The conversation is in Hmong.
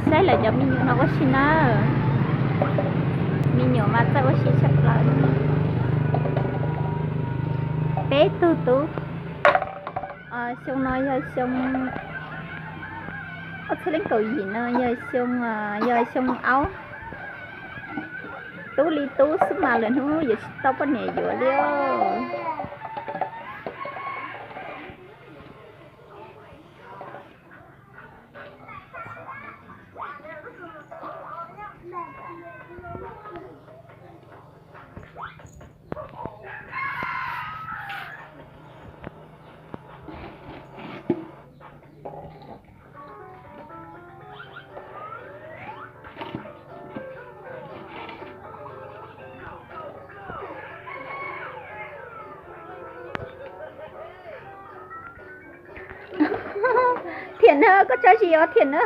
Saib lawv cov me nyuam no ua si na. Me nyuam mas txawj ua si tshaj plaws. Peb tug tub. Xyoo no yog xyoo ob txhiab leej kaum yim no yog xyoo, yog xyoo aub. Tub li tub xwb mas lwm hnub yuav tsis tau poj niam yuav li. Thiam na, koj tso zis os Thiam na.